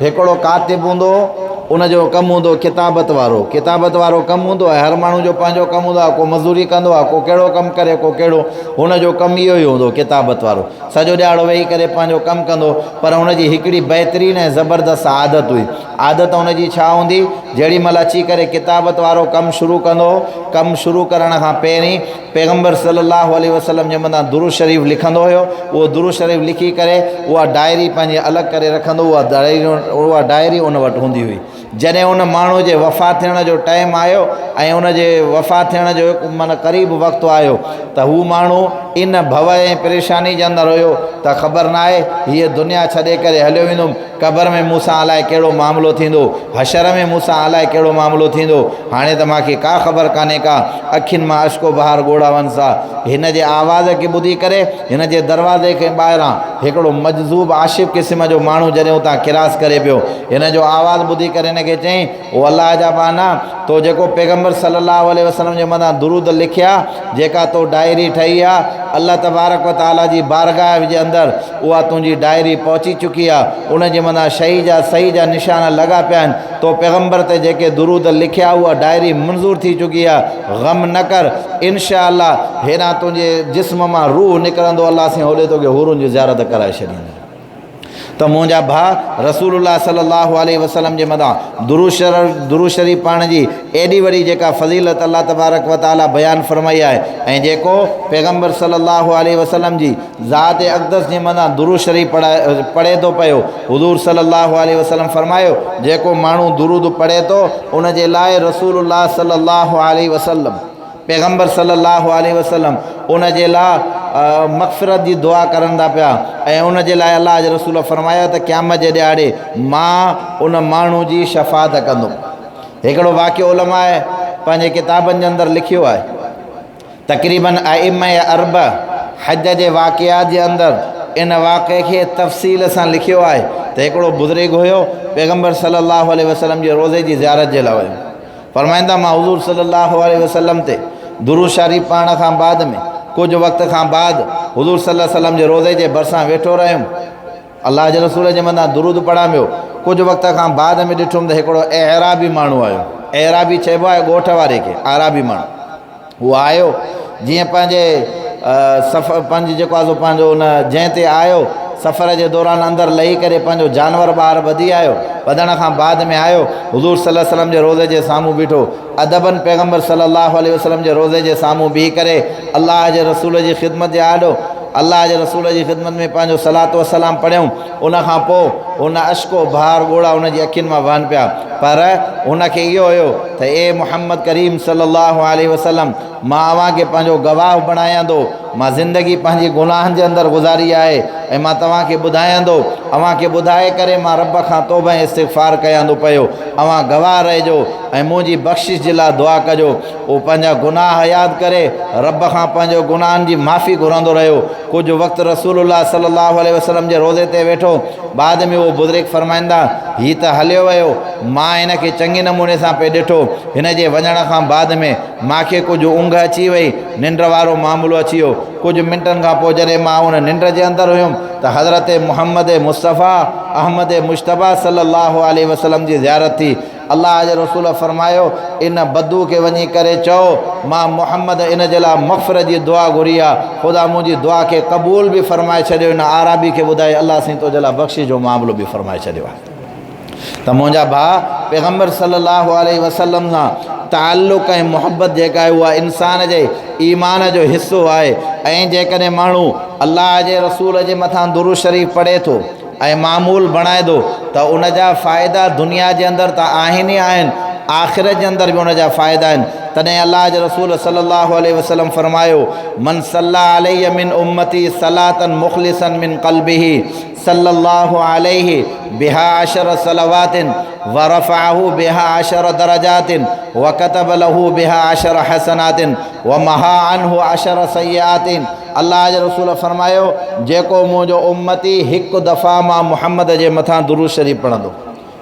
هڪڙو ڪاتب هوندو هو، ان جو ڪم هوندو هو ڪتابت وارو. ڪتابت وارو ڪم هوندو آهي، هر ماڻهو جو پنهنجو ڪم هوندو آهي، ڪو مزوري ڪندو آهي، ڪو ڪهڙو ڪم ڪري، ڪو ڪهڙو. هن جو ڪم اهو ئي هوندو هو ڪتابت وارو. سڄو ڏهاڙو ويهي ڪري پنهنجو ڪم ڪندو هو، پر هن جي هڪڙي بهترين ۽ زبردست عادت هئي. عادت هن جي ڇا هوندي؟ جهڙي مهل اچي ڪري ڪتابت وارو ڪم شروع ڪندو هو، ڪم شروع ڪرڻ کان پهرين پيغمبر صلي الله عليه وسلم جي مٿان درود شريف لکندو هيو، اهو درود شريف لکي ڪري اها ڊائري پنهنجي الڳ ڪري رکندو هو، اها ڊائري ان وٽ هوندي هئي. جڏهن ان ماڻهو جي وفات ٿيڻ جو ٽائيم آيو ۽ ان جي وفات ٿيڻ جو هڪ معنيٰ قريب وقت آيو ته هو ماڻهو ان ڀؤ ۽ پريشاني جي اندر هيو ته خبر ناهي هيء دنيا ڇڏي ڪري هليو ويندم، قبر ۾ مون سان الائي ڪهڙو معاملو ٿيندو، حشر ۾ مون سان الائي ڪهڙو معاملو ٿيندو، هاڻي ته مان کي ڪا خبر ڪانهي ڪا، اکين مان اشڪ و بهار ڳوڙها وهن سا. هن جي آواز کي ٻڌي ڪري هن جي دروازي کي ٻاهران هڪڙو مجذوب عاشق قسم جو ماڻهو جڏهن اتان ڪراس ڪري پيو، هن جو آواز ٻڌي ڪري هن کي چيائين، او الله جا ٻانها! تو جيڪو پيغمبر صلّي اللّٰه عليه وسلّم جي مٿان درود لکيا، جيڪا تو ڊائري ٺهي آ، الله تبارڪ و تعاليٰ جي بارگاهه جي اندر اها تنهنجي ڊائري پهچي چڪي آ، ان جي مٿان شهي جا صحيح جا نشان لڳا پيا آهن، تو پيغمبر تي جيڪي درود لکيا اها ڊائري منظور ٿي چڪي آ، غم نه ڪر، ان شاء الله هيڏانهن تنهنجي جسم مان روح نڪرندو الله سائين هوڏي توکي حورن جي زيارت ڪرائي ڇڏيندو. ته منهنجا ڀاء رسول الله صلي الله عليه وسلم جي مٿان درود شريف پڙهڻ جي ايڏي وڏي جيڪا فضيلت الله تبارڪ و تعالي بيان فرمائي آهي ۽ جيڪو پيغمبر صلي الله عليه وسلم جي ذات اقدس جي مٿان درود شريف پڙهي ٿو پيو حضور صلي الله عليه وسلم فرمايو جيڪو ماڻهو درود پڙهي ٿو ان جي لاء رسول الله صلي الله عليه وسلم پيغمبر صلي الله عليه وسلم ان جي لاء مغفرت جي دعا ڪرن ٿا پيا ۽ ان جي لاء الله جي رسول فرمايو ته قيامت جي ڏهاڙي مان ان ماڻهو جي شفاعت ڪندم. هڪڙو واقعو علماء پنهنجي ڪتابن جي اندر لکيو آهي. تقريباً ائمه اربع حج جي واقعات جي اندر ان واقعي کي تفصيل سان لکيو آهي ته هڪڙو بزرگ هيو پيغمبر صلي الله عليه وسلم جي روضي جي زيارت جي لاء ويو. فرمائن ٿا، مان حضور صلي الله عليه وسلم تي درود شريف پڙهڻ کان بعد ۾ ڪجهه وقت کان بعد حضور صلي الله عليه وسلم جي روضي جي ڀرسان ويٺو رهيم، الله جي رسول جي مٿان درود پڙهان پيو، ڪجهه وقت کان بعد ۾ ڏٺم ته هڪڙو اعرابي ماڻهو آيو، اعرابي چئبو آهي ڳوٺ واري کي، اعرابي ماڻهو هو آيو، جيئن پنهنجي سفر پنهنجي جيڪو آهي سو پنهنجو ان جنهن تي آيو سفر جي دوران اندر لهي ڪري پنهنجو جانور ٻاهر ٻڌي آيو، ٻڌڻ کان بعد ۾ آيو حضور صلي الله عليه وسلم جي روضي جي سامهون بيٺو، ادباً پيغمبر صلي الله عليه وسلم جي روضي جي سامهون بيهي ڪري الله جي رسول جي خدمت جي آڏو الله جي رسول جي خدمت ۾ پنهنجو صلوة و سلام پڙهيائون، ان کان پوء ان اشڪ و بهار ڳوڙها ان جي اکين مان وهن پيا پر هن کي اهو هيو ته اي محمد ڪريم صلي الله عليه وسلم مان اوهان کي پنهنجو گواهه بڻايان ٿو مان زندگي پنهنجي گناهن جي اندر گذاري آهي ۽ مان توهان کي ٻڌايان ٿو اوهان کي ٻڌائي ڪري مان رب کان توبه ۽ استغفار ڪيان ٿو پيو اوهان گواهه رهجو ۽ منهنجي بخشش جي لاء دعا ڪجو اهو پنهنجا گناهه ياد ڪري رب کان پنهنجو گناهن جي معافي گهرندو رهيو. ڪجهه وقت رسول الله صلي الله عليه وسلم جي روضي تي ويٺو. بعد ۾ اهو بزرگ فرمائن ٿا، هي ته هليو ويو، مان هن کي چڱي نموني سان پئي ڏٺو. هن جي وڃڻ کان بعد ۾ مان کي ڪجهه اونگهه اچي وئي، ننڊ وارو معاملو اچي ويو. ڪجهه منٽن کان پوء جڏهن مان ان ننڊ جي اندر هيم ته حضرت محمد مصطفيٰ احمد مجتبيٰ صلي الله عليه وسلم جي زيارت ٿي. الله جي رسول فرمايو، ان بدو کي وڃي ڪري چئو، مان محمد ان جي لاء مغفرت جي دعا گهري آ، خدا منهنجي دعا کي قبول به فرمائي ڇڏيو، ان اعرابي کي ٻڌائي الله سائين تو جي لاء بخشش جو معاملو به فرمائي ڇڏيو آهي. ته منهنجا ڀاء پيغمبر صلي الله عليه وسلم سان تعلق ۽ محبت جيڪا آهي اها انسان جي ايمان جو حصو آهي ۽ جيڪڏهن ماڻهو الله جي رسول جي مٿان درود شريف پڙهي ٿو ۽ معمول بڻائي ٿو ته ان جا فائدا دنيا جي اندر ته آهن ئي آهن آخرت جي اندر به ان جا فائدا آهن تڏهن الله جي رسول صلي الله عليه وسلم فرمايو من صلي علي من امتي صلاة مخلصا من قلبه صلي الله عليه بها عشر صلوات ورفعه بها عشر درجات وكتب له بها عشر حسنات ومحا عنه عشر سيئات الله جي رسول فرمايو، جيڪو منهنجو امتي هڪ دفعا مان محمد جي مٿان درود شريف پڙهندو.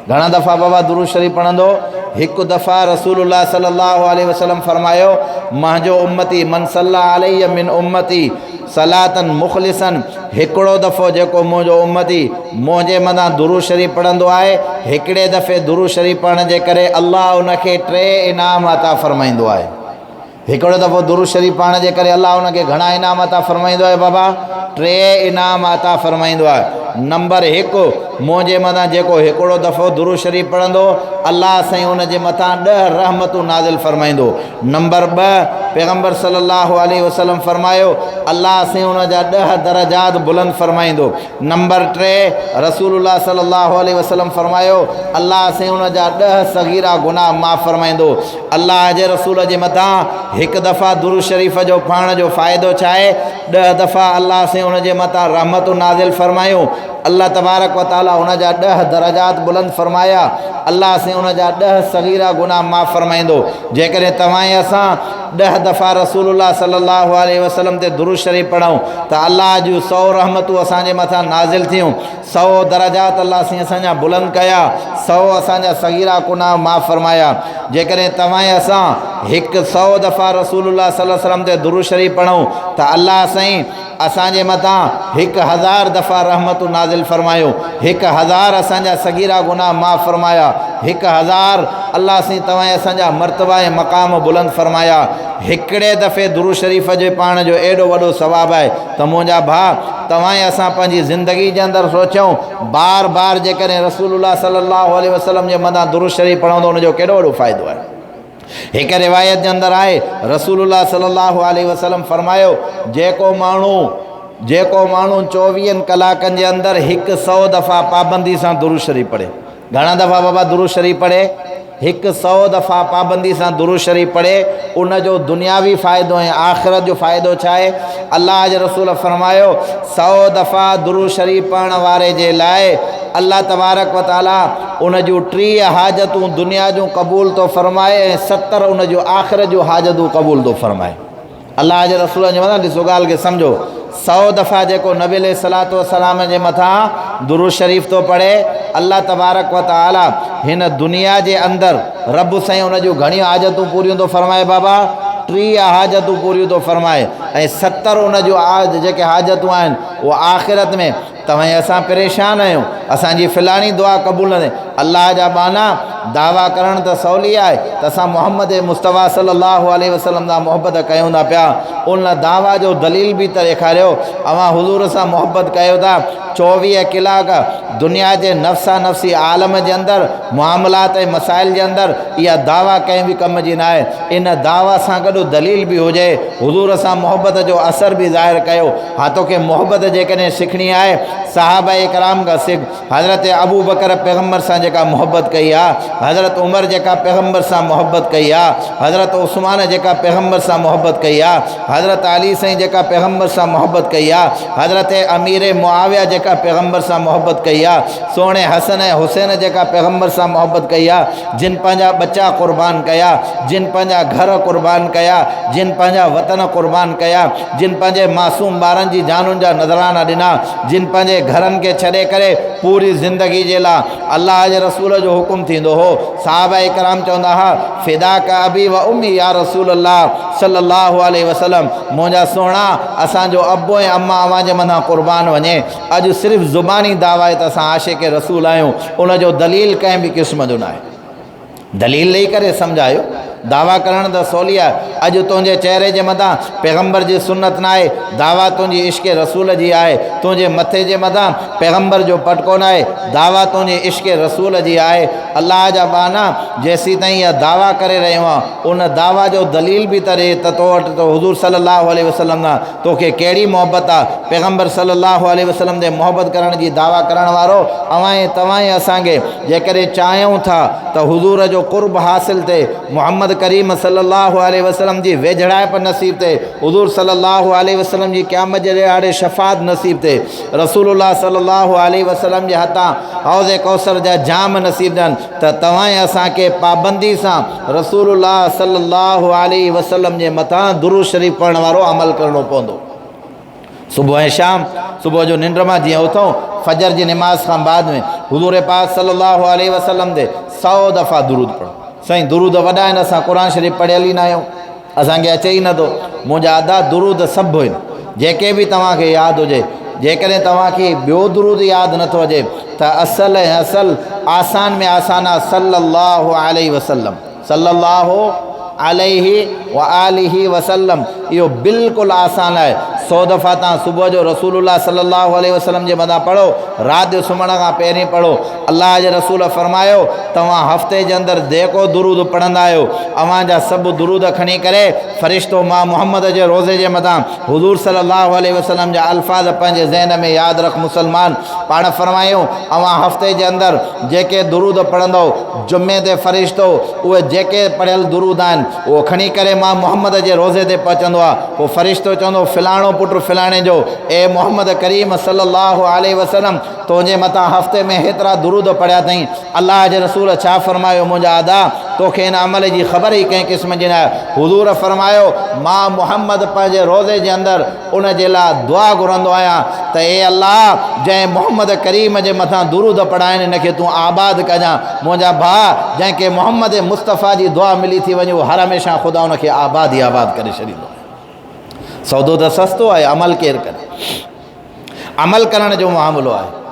گهڻا دفعا بابا درود شريف پڙهندو؟ هڪ دفعا رسول الله صلي الله عليه وسلم فرمايو، منهنجو امتي من صلي علي من امتي صلاة مخلصا هڪڙو دفعو جيڪو منهنجو امتي منهنجي مٿان درود شريف پڙهندو آهي، هڪڙي دفعي درود شريف پڙهڻ جي ڪري الله ان کي ٽي انعام عطا فرمائيندو آهي. هڪڙو دفعو درود شريف پڙهڻ جي ڪري الله ان کي گهڻا انعام عطا فرمائيندو آهي بابا؟ ٽي انعام عطا فرمائيندو آهي. نمبر هڪ، منهنجي مٿان جيڪو هڪڙو دفعو درود شريف پڙهندو، الله سائين ان جي مٿان ڏهه رحمتون نازل فرمائيندو. نمبر ٻه، پيغمبر صلي الله عليه وسلم فرمايو، الله سائين ان جا ڏهه درجات بلند فرمائيندو. نمبر ٽي، رسول الله صلي الله عليه وسلم فرمايو، الله سائين ان جا ڏهه صغيرا گناهه معاف فرمائيندو. الله جي رسول جي مٿان هڪ دفعا درود شريف جو پڙهڻ جو فائدو ڇا آهي؟ ڏهه دفعا الله سائين ان جي مٿان رحمتون نازل فرمايون، الله تبارڪ و تعالي ان جا ڏهه درجات بلند فرمايا، الله سائين ان جا ڏهه صغيرا گناهه معاف فرمائيندو. جيڪڏهن توهان ۽ اسان ڏهه دفعا رسول الله صلي الله عليه وسلم تي درود شريف پڙهون ته الله جون سو رحمتون اسان جي مٿان نازل ٿيون، سو درجات الله سائين اسان جا بلند ڪيا، سو اسان جا صغيرا گناهه معاف فرمايا. جيڪڏهن توهان ۽ اسان هڪ سو دفعا رسول الله صلي الله عليه وسلم تي درود شريف پڙهون ته الله سائين اسان جي مٿان هڪ هزار دفعا رحمتون نازل فرمايون، هڪ هزار اسان جا صغيرا گناهه معاف فرمايا، هڪ هزار الله سائين توهان ۽ اسان جا مرتبا ۽ مقام بلند فرمايا. هڪڙي دفعي درود شريف جي پڙهڻ جو ايڏو وڏو ثواب آهي ته منهنجا ڀاء توهان ۽ اسان پنهنجي زندگي جي اندر سوچيون بار بار جيڪڏهن رسول الله صلي الله عليه وسلم جي مٿان درود شريف پڙهون ته ان جو ڪيڏو وڏو فائدو آهي. هڪ روايت جي اندر آهي رسول الله صلي الله عليه وسلم فرمايو جيڪو ماڻهو جيڪو ماڻهو چوويهن ڪلاڪن جي اندر هڪ سو دفعا پابندي سان درود شريف پڙهي گهڻا دفعا بابا درود شريف پڙهي؟ هڪ سئو دفعا پابندي سان درود شريف پڙهي، ان جو دنياوي فائدو ۽ آخرت جو فائدو ڇا آهي؟ الله جي رسول فرمايو، سئو دفعا درود شريف پڙهڻ واري جي لاء الله تبارڪ و تعالي ان جون 30 حاجتون دنيا جون قبول ٿو فرمائي ۽ 70 ان جون آخرت جون حاجتون قبول ٿو فرمائي. الله جي رسول جي مٿان ڏسو ڳالهه کي سمجهو سو دفعا جيڪو نبي عليه الصلوة والسلام جي مٿان درود شريف ٿو پڙهي الله تبارڪ و تعالي هن دنيا جي اندر رب سائين ان جون گهڻيون حاجتون پوريون ٿو فرمائي بابا 30 حاجتون پوريون ٿو فرمائي ۽ 70 ان جون جيڪي حاجتون آهن اهي آخرت ۾ توهين اسان پريشان آهيون، اسان جي فلاڻي دعا قبول نه ٿي. الله جا ٻانها، دعويٰ ڪرڻ ته سولي آهي ته اسان محمد مصطفيٰ صلي الله عليه وسلم سان محبت ڪيون ٿا پيا، ان دعويٰ جو دليل به ته ڏيکاريو، اوهان حضور سان محبت ڪيو ٿا، 24 ڪلاڪ دنيا جي نفسا نفسي عالم جي اندر معاملات ۽ مسائل جي اندر اها دعويٰ ڪنهن به ڪم جي ناهي، ان دعويٰ سان گڏ دليل به هجي، حضور سان محبت جو اثر به ظاهر ڪيو. ها توکي محبت جيڪڏهن سکڻي آهي صحابه ڪرام کان سک، حضرت ابوبڪر پيغمبر سان جيڪا محبت ڪئي آ، حضرت عمر جيڪا پيغمبر سان محبت ڪئي آ، حضرت عثمان جيڪا پيغمبر سان محبت ڪئي آ، حضرت علي سائين جيڪا پيغمبر سان محبت ڪئي آ، حضرت امير معاويه جيڪا پيغمبر سان محبت ڪئي آ، سهڻي حسن ۽ حسين جيڪا پيغمبر سان محبت ڪئي آ، جن پنهنجا ٻچا قربان ڪيا، جن پنهنجا گهر قربان ڪيا، جن پنهنجا وطن قربان ڪيا، جن پنهنجي معصوم ٻارن جي جانن جا نذرانا ڏنا، جن پنهنجي گهرن کي ڇڏي ڪري پوري زندگي جي لا الله جي رسول جو حڪم ٿيندو هو، صحابه ڪرام چوندا ها، فداک ابي و امي يا رسول الله صلي الله عليه وسلم، منهنجا سهڻا اسان جو ابو ۽ اما اوهان جي مٿان قربان وڃي. اڄ صرف زباني دعويٰ آهي ته اسان عاشق رسول آهيون، ان جو دليل ڪنهن به قسم جو ناهي. دليل ڏئي ڪري سمجهايو. دعويٰ ڪرڻ ته سولي آهي. اڄ تنهنجي چهري جي مٿان پيغمبر جي سنت ناهي، دعويٰ تنهنجي عشق رسول جي آهي. تنهنجي مٿي جي مٿان پيغمبر جو پٽڪو ناهي، دعويٰ تنهنجي عشق رسول جي آهي. الله جا ٻانها جيسيتائين اها دعويٰ ڪري رهيو آهان، ان دعويٰ جو دليل به ته ڏي ته تو وٽ ته حضور صلي الله عليه وسلم سان توکي ڪهڙي محبت آ؟ پيغمبر صلي الله عليه وسلم تي محبت ڪرڻ جي دعويٰ ڪرڻ وارو اوهان ۽ توهان ۽ اسان کي جيڪڏهن چاهيون ٿا ته حضور جو قرب حاصل ٿئي، محمد ڪريم صلي الله عليه وسلم جي ويجهڙائپ نصيب ٿئي، حضور صلي الله عليه وسلم جي قيامت جي ڏهاڙي شفاعت نصيب ٿئي، رسول الله صلي الله عليه وسلم جي هٿان حوض ڪوثر جا جام نصيب ٿين ته توهان ۽ اسان کي پابندي سان رسول الله صلي الله عليه وسلم جي مٿان درود شريف پڙهڻ وارو عمل ڪرڻو پوندو. صبح ۽ شام صبح جو ننڊ مان جيئن اٿون فجر جي نماز کان بعد ۾ حضور پاڪ صلي الله عليه وسلم تي 100 دفعا درود پڙهون. سائين درود وڏا آهن اسان قرآن شريف پڙهيل ئي نه آهيون اسان کي اچي ئي نٿو. منهنجا ادا درود سڀ آهن جيڪي به توهان کي ياد هجي جيڪڏهن توهان کي ٻيو درود ياد نٿو اچي ته اصل ۽ اصل آسان ۾ آسان آهي صلي الله عليه وسلم صلي الله عليه وآله وسلم اهو بلڪل آسان آهي سو دفعا تان صبح جو رسول الله صلي الله عليه وسلم جي مٿان پڙهو رات جو سمهڻ کان پهرين پڙهو الله جي رسول فرمايو توهان هفتي جي اندر جيڪو درود پڙهندا آهيو اوهان جا سڀ درود کڻي ڪري فرشتو مان محمد جي روضي جي مٿان حضور صلي الله عليه وسلم جا الفاظ پنهنجي ذهن ۾ ياد رک مسلمان پاڻ فرمايو اوهان هفتي جي اندر جيڪي درود پڙهندؤ جمعي تي فرشتو اهي جيڪي پڙهيل درود آهن اهو کڻي ڪري مان محمد جي روضي تي پهچندو آهي پوء فرشتو چوندو فلاڻو پٽ فلاڻي جو اي محمد ڪريم صلي الله عليه وسلم تنهنجي مٿان هفتي ۾ هيترا درود پڙهيا اٿئين الله جي رسول ڇا فرمايو، منهنجا ادا! توکي ان عمل جي خبر ئي ڪنهن قسم جي ناهي. حضور فرمايو، مان محمد پنهنجي روضي جي اندر ان جي لاء دعا گهرندو آهيان ته اي الله! جنهن محمد ڪريم جي مٿان درود پڙهيا آهن ان کي تون آباد ڪجان. منهنجا ڀاء! جنهن کي محمد مصطفيٰ جي دعا ملي ٿي وڃي اهو هر هميشه خدا ان کي آباد ئي آباد ڪري ڇڏيندو آهي. سودو ته سستو آهي، عمل ڪير ڪري؟ عمل ڪرڻ جو معاملو آهي.